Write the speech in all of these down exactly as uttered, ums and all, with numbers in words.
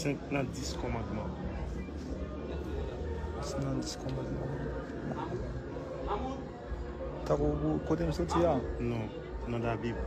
Senk nan dis kòmandman. Senk nan dis kòmandman. Tankou pou kote m soti a? Non, nan Labib.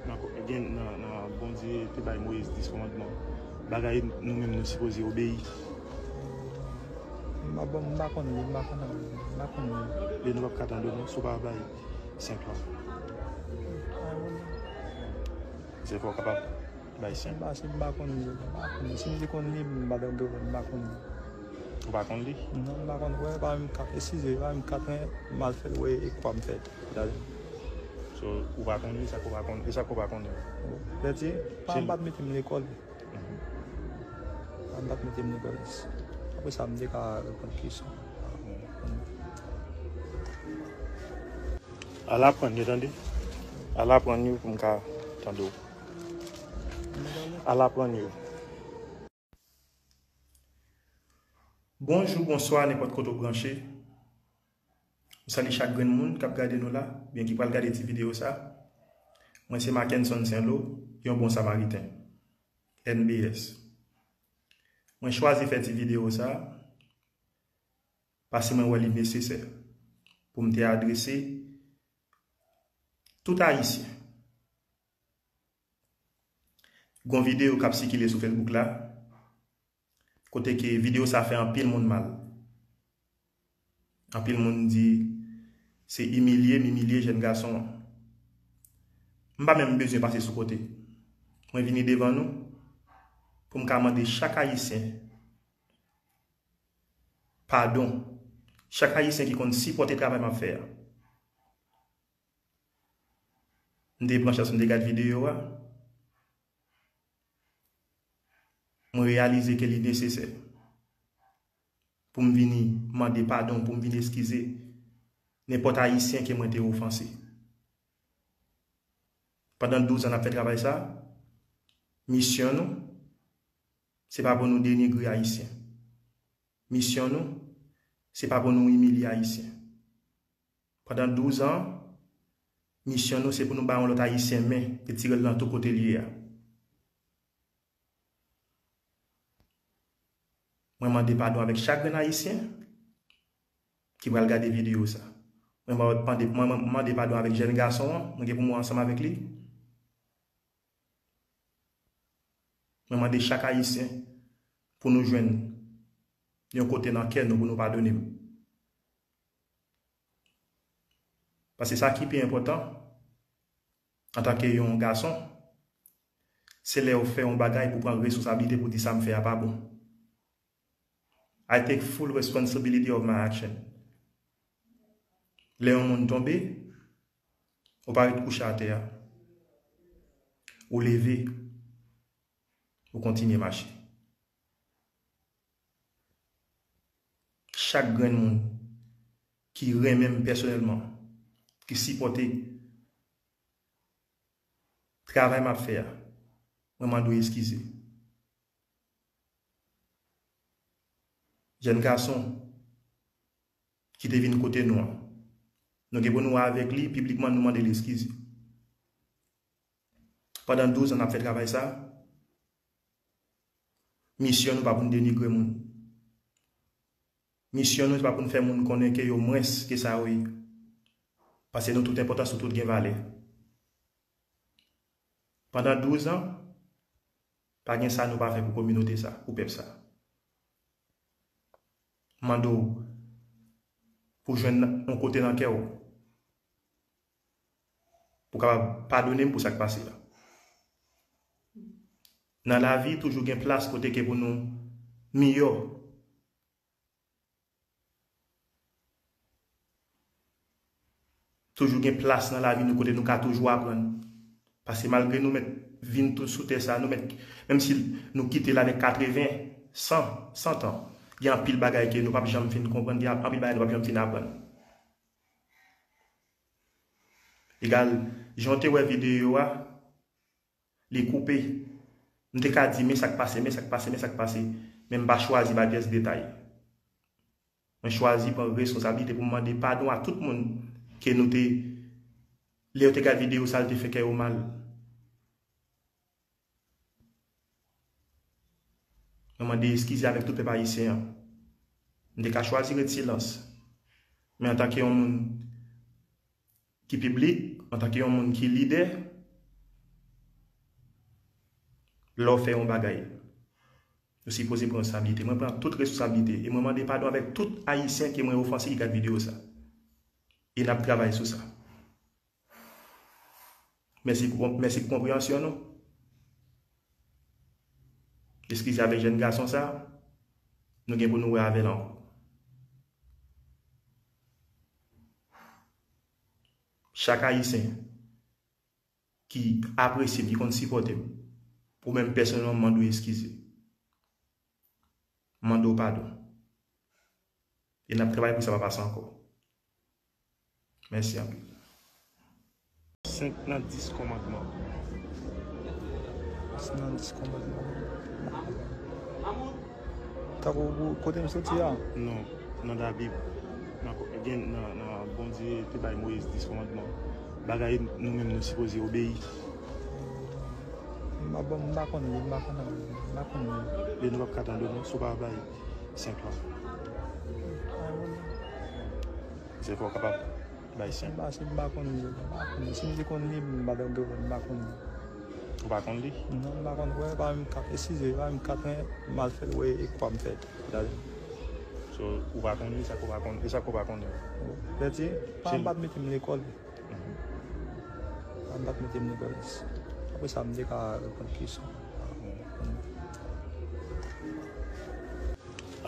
Nan ko-, gen, nan, nan Bondye te bay Moyiz dis kòmandman. Bagay nou menm nou sipoze obeyi. M pa, m pa konn li, m pa konn, m pa konn li. E nou p ap ka tande w non, si w pa bay senk lan. Se fò w kapab bay senk. M pa, si m pa konn li, m pa konn li. Si m te konn li, m pa tande w, m pa konn li. Ou pa konn li? Non, m pa konn, wè, pa menm kat. Eskize, pa menm kat, men m al fè l, wè, e kwa m fè l. Gade. So, ou pa konn li, sa k ou pa konn, e sa k ou pa konn li? Vèti, pa, m pa t mete m lekòl. Mhm. Pa, m pa t mete m lekòl. Apre sa, m te ka reponn kesyon. Al aprann yo, tande. Al aprann yo pou m ka tande w. Al aprann yo. Bonjou, bonswa, nenpòt kote w branche. M salye chak grenn moun k ap gade nou la, oubyen ki pral gade ti videyo sa. Mwen se Mackenson Saint-Lo, yon bon samariten. N B S. Mwen chwazi fè ti videyo sa, paske mwen wè li nesesè pou m te adrese tout Ayisyen. Gon videyo k ap sikile sou Facebook la, kote ke videyo sa fè anpil moun mal. Anpil moun di se imilye m imilye jèn gason an. M pa menm bezwen pase sou kote. Mwen vini devan nou pou m ka mande chak Ayisyen padon. Chak Ayisyen ki konn sipòte travay m ap fè a. M te pran chans, m te gad videyo a. Mwen reyalize ke li nesesè pou m vini mande padon, pou m vini eskize nenpòt Ayisyen ke mwen te ofanse. Pandan douz an n ap fè travay sa, misyon nou, se pa pou nou denigre Ayisyen. Misyon nou, se pa pou nou imilye Ayisyen. Pandan douz an, misyon nou, se pou nou ba yon lòt Ayisyen men e tire l nan tou kote l ye a. Mwen mande padon avèk chak grenn Ayisyen ki pral gade videyo sa. Mwen mande, mwen mande padon avèk jèn gason an, mwen gen pou mwen ansanm avèk li. Mwen mande chak Ayisyen pou nou jwenn yon kote nan kè nou pou nou padone m. Paske sa ki pi enpòtan, antanke yon gason, se lè w fè yon bagay pou pran responsablite pou di sa m fè a pa bon. I take full responsibility of my action. Lè yon moun tonbe, ou pa ret kouche atè a. Ou leve, ou kontinye mache. Chak grenn moun ki renmen m pèsonèlman, ki sipòte travay m ap fè a, mwen mande w eskize. Jèn gason ki te vin kote nou an, nou gen pou nou avèk li piblikman, nou mande l eskize. Pandan douz an n ap fè travay sa, misyon nou pa pou n denigre moun. Misyon nou se pa pou n fè moun konnen ke yo mwens ke sa yo ye. Paske nou tout enpòtans, nou tout gen valè. Pandan douz an, pa gen sa nou pa fè pou kominote sa, pou pèp sa. M mande w pou jwenn yon kote nan kè w, pou kapab padone m pou sa k pase a. Nan lavi, toujou gen plas kote ke pou nou miyò. Toujou gen plas nan lavi nou kote nou ka toujou aprann. Paske malgre nou mèt vin tou sou tè sa, nou mèt, menm si nou kite l avèk katreven, san, san tan, gen anpil bagay ke nou p ap janm fin konprann, gen anpil bagay nou p ap janm fin aprann. Egal, jan w te wè videyo a, li koupe. M te ka di, men sa k pase, men sa k pase, men sa k pase. Men m pa chwazi bay pyès detay. Mwen chwazi pran responsablite pou m mande padon a tout moun ke nou te, lè yo te gad videyo sa, l te fè kè yo mal. Mwen mande eskize avèk tout pèp ayisyen an. M te ka chwazi ret silans. Men antanke yon moun ki piblik, antanke yon moun ki lidè, lè w fè yon bagay, ou sipoze pran responsablite. Mwen pran tout responsablite e mwen mande padon avèk tout ayisyen ke mwen ofanse ki gad videyo sa. E n ap travay sou sa. Mèsi pou, mèsi pou konpreyansyon nou. Eskize avèk jèn gason sa, nou gen pou nou wè avè l ankò. Chak ayisyen ki apresye m, ki konn sipòte m, ou menm pèsonèlman, m mande w eskize. M mande w padon. E n ap travay pou sa pa pase ankò. Mèsi anpil. Senk nan dis kòmandman. Senk nan dis kòmandman. Tankou pou kote m soti a? Non, nan Labib. Nan, gen, nan, nan Bondye te bay Moyiz dis kòmandman. Bagay nou menm nou sipoze obeyi. M pa, bon, m pa konn li, m pa konn, m pa konn li. E nou p ap ka tande w non, si w pa bay senk lan. Se fò w kapab bay senk. M pa, si m pa konn li, m pa konn li. Si m te konn li, m pa t ap gen pwoblèm, m pa konn li. Ou pa konn li? Non, m pa konn, wè, pa menm kat, eskize, pa menm kat, men m al fè l, wè, e kwa m fè l. Gade. So, ou pa konn li, sa k ou pa konn, e sa k ou pa konnen? Pèdi, pa, m pa t mete m lekòl. Mhm. Pa, m pa t mete m lekòl. Apre sa, m te ka reponn kesyon.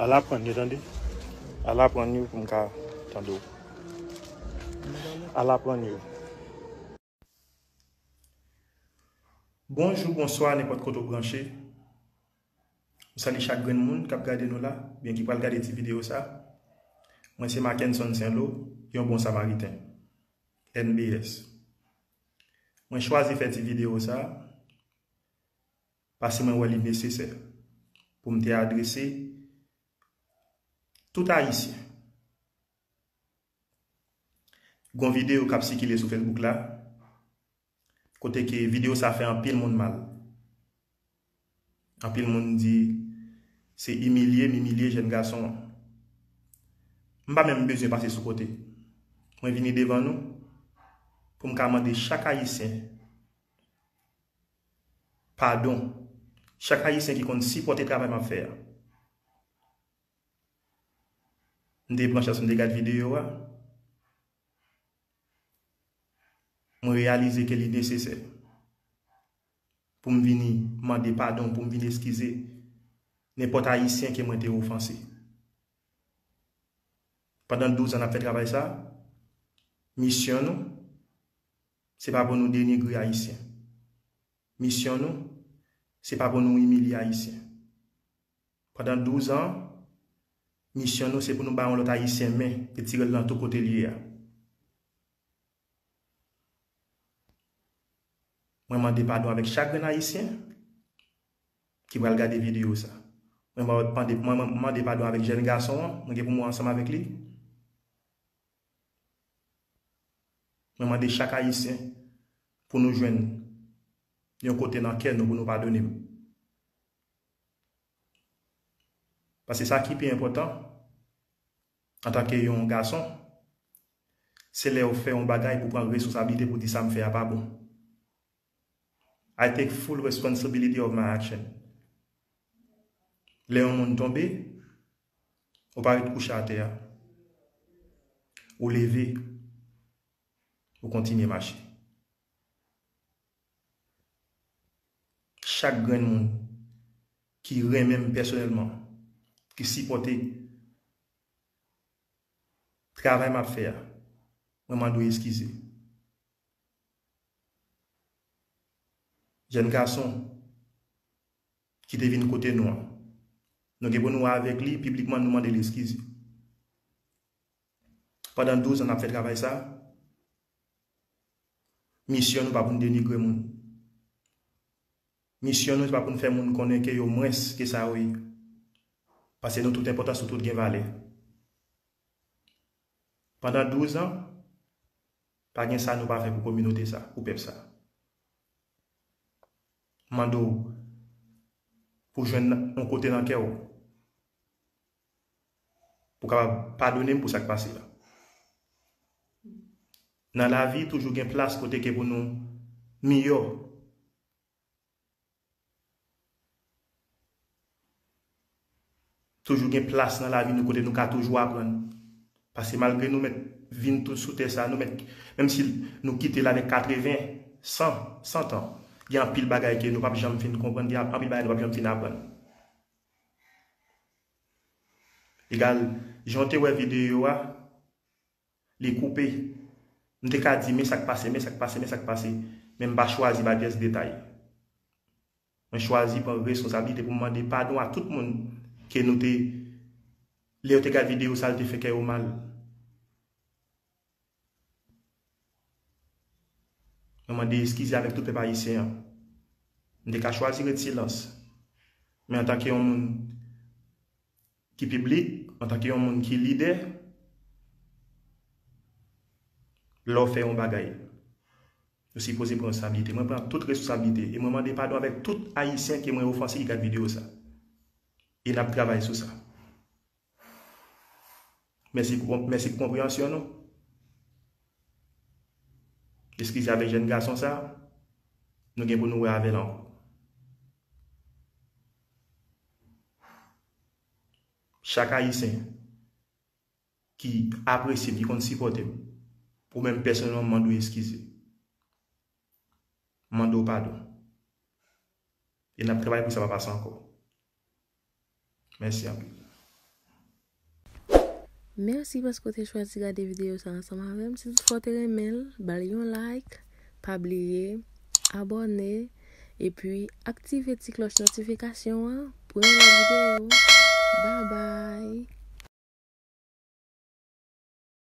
Al aprann yo, tande. Al aprann yo pou m ka tande w. Al aprann yo. Bonjou, bonswa, nenpòt kote w branche. M salye chak grenn moun k ap gade nou la, oubyen ki pral gade ti videyo sa. Mwen se Mackenson Saint-Lo, yon bon samariten, N B S. Mwen chwazi fè ti videyo sa, paske mwen wè li nesesè pou m te adrese tout Ayisyen. Gon videyo k ap sikile sou Facebook la, kote ke videyo sa fè anpil moun mal. Anpil moun di se imilye m imilye jèn gason an. M pa menm bezwen pase sou kote. Mwen vini devan nou pou m ka mande chak Ayisyen padon. Chak Ayisyen ki konn sipòte travay m ap fè a. M te pran chans, m te gad videyo a. Mwen reyalize ke li nesesè pou m vini mande padon, pou m vin eskize nenpòt Ayisyen ke mwen te ofanse. Pandan douz an n ap fè travay sa, misyon nou, se pa pou nou denigre Ayisyen. Misyon nou, se pa pou nou imilye Ayisyen. Pandan douz an, misyon nou se pou nou bay yon lòt Ayisyen men, retire l nan tout kote l ye a. Mwen mande padon avèk chak grenn Ayisyen ki pral gade videyo sa. Mwen mande, mwen mande padon avèk jèn gason an, mwen gen pou mwen ansanm avèk li. Mwen mande chak Ayisyen pou nou jwenn yon kote nan kè nou pou nou padone m. Paske sa ki pi enpòtan, antanke yon gason, se lè w fè yon bagay pou w pran responsablite pou w di sa m fè a pa bon. I take full responsibility of my action. Lè yon moun tonbe, ou pa ret kouche atè a. Ou leve, ou kontinye mache. Chak grenn moun ki renmen m pèsonèlman, ki sipòte travay m ap fè a, mwen mande w eskize. Jèn gason ki te vin kote nou an, nou gen pou nou avèk li, piblikman nou mande l eskize. Pandan douz an n ap fè travay sa, misyon nou pa pou n denigre moun. Misyon nou se pa pou n fè moun konnen ke yo mwens ke sa yo ye. Paske nou tout enpòtans, nou tout gen valè. Pandan douz an, pa gen sa nou pa fè pou kominote sa, pou pèp sa. M mande w pou jwenn yon kote nan kè w, pou w kapab padone m pou sa k pase a. Nan lavi, toujou gen plas kote ke pou nou miyò. Toujou gen plas nan lavi nou kote nou ka toujou aprann. Paske malgre nou mèt vin tout sou tè sa, nou mèt, menm si nou kite l avèk katreven, san, san tan, gen anpil bagay ke nou p ap janm fin konprann, gen anpil bagay nou p ap janm fin aprann. Egal, jan w te wè videyo a, li koupe. M te ka di, men sa k pase, men sa k pase, men sa k pase. Men m pa chwazi bay pyès detay. Mwen chwazi pran responsablite pou m mande padon a tout moun ke nou te, lè yo te gade videyo sa, l te fè kè yo mal. Mwen mande eskize avèk tout pèp ayisyen an. M te ka chwazi ret silans. Men antanke yon moun ki piblik, antanke yon moun ki lidè, lè w fè yon bagay, ou sipoze pran responsablite. Mwen pran tout responsablite e mwen mande padon avèk tout ayisyen ke mwen ofanse ki gad videyo sa. E n ap travay sou sa. Mèsi pou, mèsi pou konpreyansyon nou. Eskize avèk jèn gason sa, nou gen pou nou wè avè l ankò. Chak ayisyen ki apresye m, ki konn sipòte m, ou menm pèsonèlman, m mande w eskize. M mande w padon. E n ap travay pou sa pa pase ankò. Mèsi anpil. Mèsi paske w te chwazi gade videyo sa ansanm avè m. Si toutfwa w te renmen l, ba l yon like, pa bliye abòne, epi aktive ti klòch notifikasyon an pou yon lòt videyo.